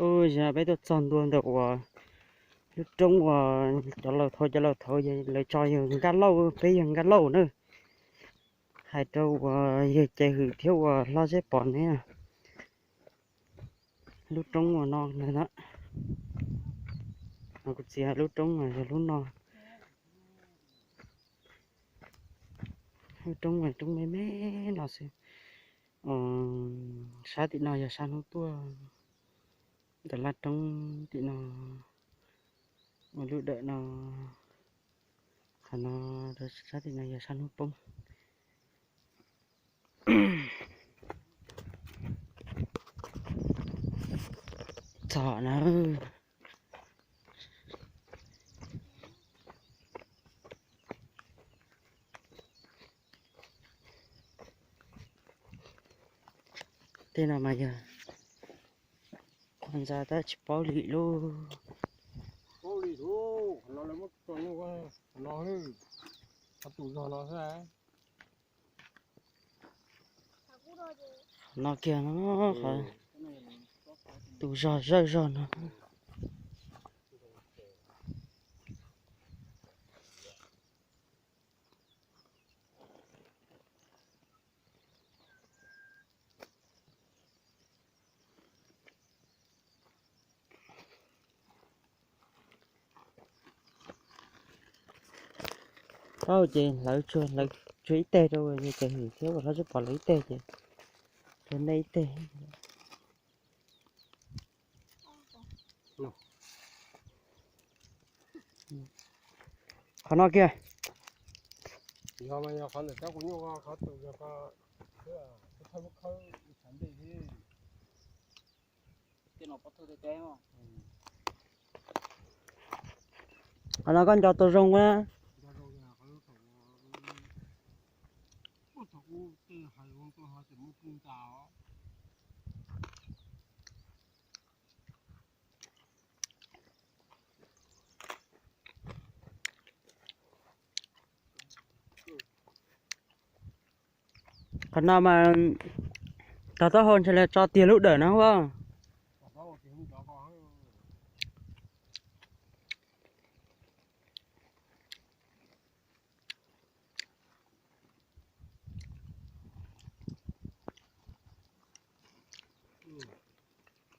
Ub, zaum no peb tuaj txog ntua ntawm uas lub roob uas cov laus thaud, cov laus thaud lawv tso yawg Nkaj Lauj, peb yawg Nkaj Lauj na. Hais rau uas yawg Caiv Hwm thiab uas Hlob Zeb Pov ne, lub roob uas no na, kuv txiv hais lub roob no yog lub no. Lub roob, roob me me no xwb. Sab tim no yog sab hnub tuaj, ntawm laj roob tim no, ua lub dawm no, qhov no, sab tim no yog sab hnub poob. Txog na. Tej no mas yog qhov ntxa tab tsis paub li lauj. Qhov no kiag no, qhov tus zog zawj zog no. Tau ces hlawv tsuag, hlawv tsuag ib teg rau yawg Caiv Hwm thiab uas Hlob Zeb Pov lawv ib teg ces rau nej ib teg. Qhov no kiag. Qhov no koj nco tau zoo a. Qhov no mas tog taub hau ntshe lawv tso tiag lub dawm no ua.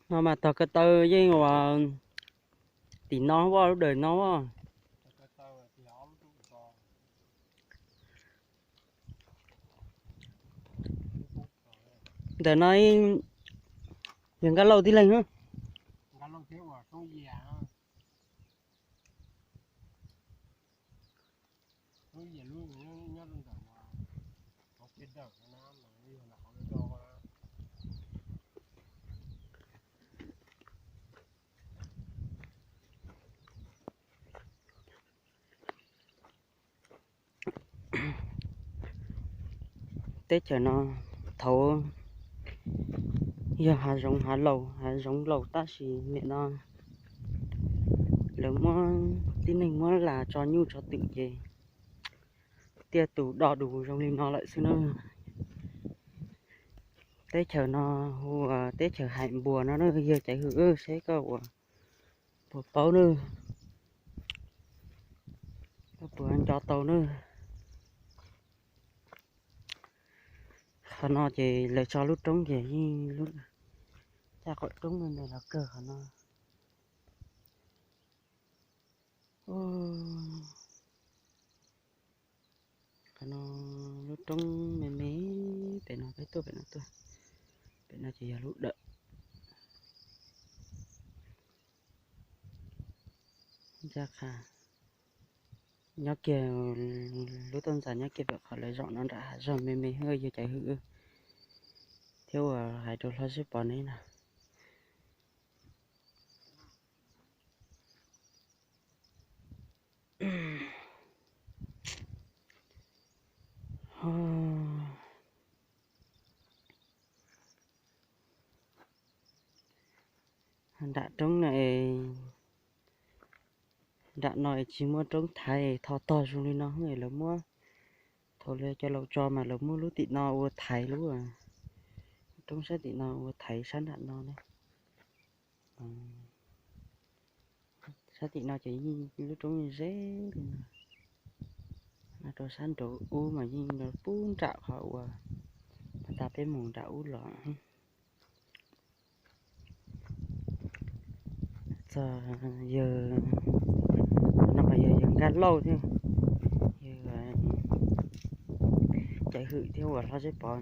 No mas tog ko taw yeej uas tim no ua lub dawm no. Ntawm no yog Nkaj Lauj tib leeg. Teb chaws no thaud yog hav zoov hav laus, hav zoov laus tab sis nim no lawv muab tib neeg muab las tso nyuj tso twm ces tiaj tus do dus zoo li no lawm xwb na. Teb chaws no hu ua teb chaws Hais Npuas no na, yawg Caiv Hwm seb koj ua puas paub na, koj puas nco tau na. Qhov no ces lawv tso lub roob ces yeej lub caj qaum roob me me los kawg qhov no. Qhov no lub roob me me, pem no peb tuaj pem no tuaj, pem no ces yog lub dawm. Ncaj qha nyob kiag, lub toj ntxas nyob kiag pem qhov lawv zaum no nram hav zog me me, yawg Caiv Hwm thiab uas hais rau Hlob Zeb Pov neb na. Nram roob no, nram no es tsis muaj roob thaiv, tho tog zoo li no es lawv muab, thaum lawv cov laus tso mas lawv muab lub tim no ua thaiv lub, roob sab tim no ua thaiv sab nram no ne. Sab tim no ces yeej lub roob ze li no. No rau sab nraud ub mas yeej pub nram qhov uas pas tas peb mus nram ub los. Txog yawg, no mas yog yawg Nkaj Lauj thiab, yawg Caiv Hwm thiab uas Hlob Zeb Pov.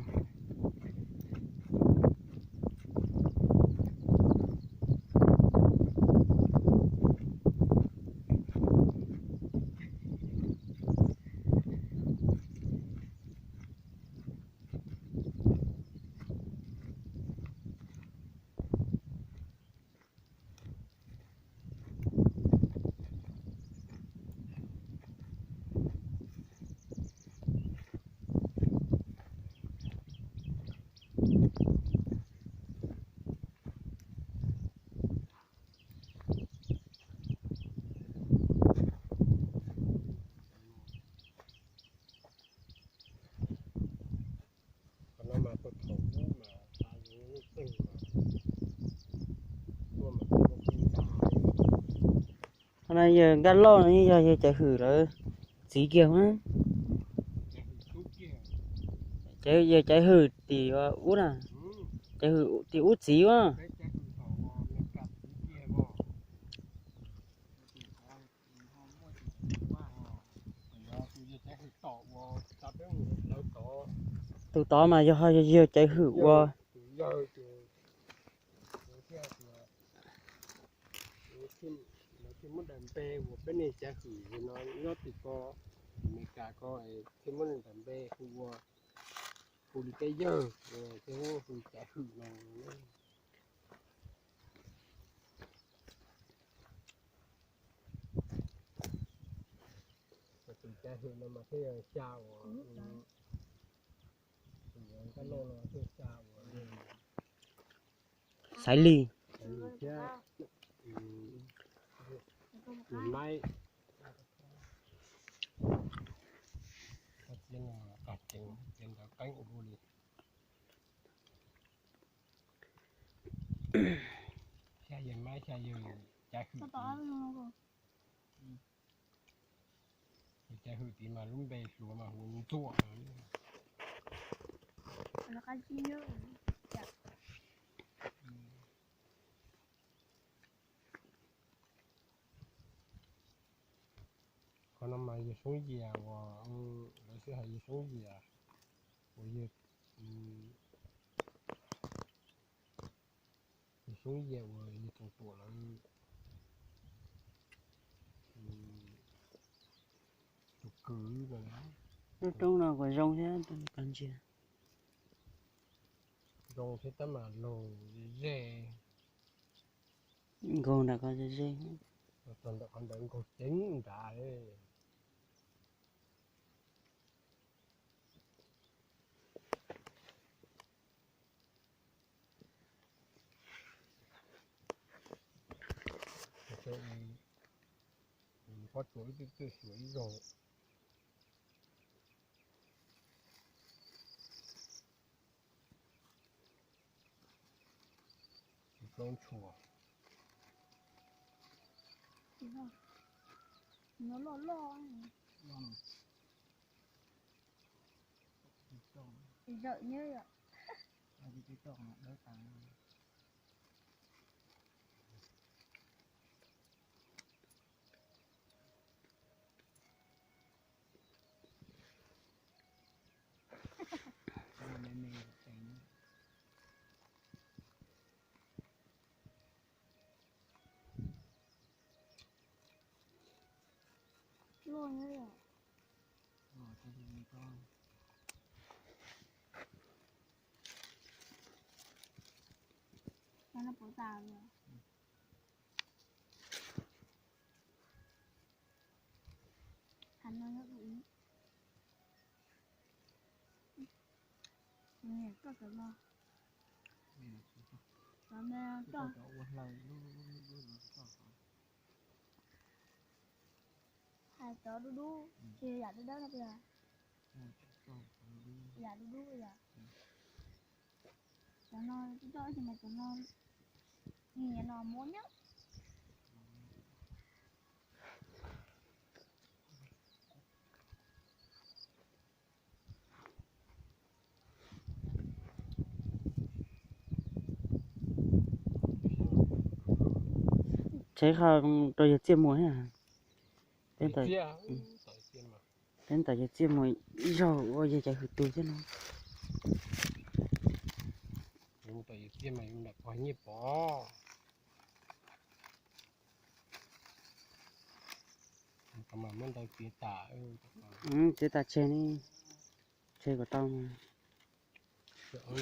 Qhov no yawg Nkaj Lauj no yog yawg Caiv Hwm lawv txiv kiag na. Yawg Caiv Hwm tim ub na, Caiv Hwm tim ub txiv a. Tus tod mas yog yawg Caiv Hwm ua. Thiaj muab daim npe uas peb niag Caiv Hwm no nyob tim ko, Amelikas ko, thiaj muab daim npe hu ua, hu li peb yawg, thiaj hu Caiv Hwm no. Tus Caiv Hwm no mas thiaj xya uas, tus Nkaj Lauj no thiaj xya uas Xaiv Lis thiab Maib. Xya yawg Maib xya yawg Caiv Hwm. Yawg Caiv Hwm tid mas lub npe hluas mas hu Ntxuam. Qhov no mas yawg Soob Yias uas, lawv xwb hais yawg Soob Yias uas yawg, yawg Soob Yias uas yawg Txoos Tuam lawv tus kwv no. Lub roob no kuj zoo thiab, koj ntsia. Zoo thiab tab mas laug ze. Nkaug nram ko ze ze. Txog ntawm qhov ntawd nkaug ceev nrad. Pob tsuas ib txwm txwm xyuas ib zaug. Tsis tau tshua. Loj loj. Zawm nyob yom. Loj nyob yom. Nó puv tas rồi. Thành nó nó cũng. Nè, có cỡ no. Cọ me cọ. Hais cov dub dub, ces yam dub dub no kìa. Yam dub dub yom. Cov no coj coj ib tug mas cov no, nyias no muab nyob. Tshev qho rau yawg Txiaj Muas thiab. Peb ntam yawg Txiaj Muas ib zaug ua yawg Caiv Hwm tug thiab no. Nyiaj pov. Muab ntawd txiav tas. Txiav tas tseg ne, tseg kom tau mas. Tseg ob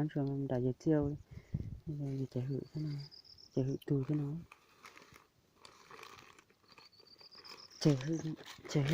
ntshuas nram yawg Txiaj, yawg Caiv Hwm, Caiv Hwm tug thiab no. Tseg, tseg.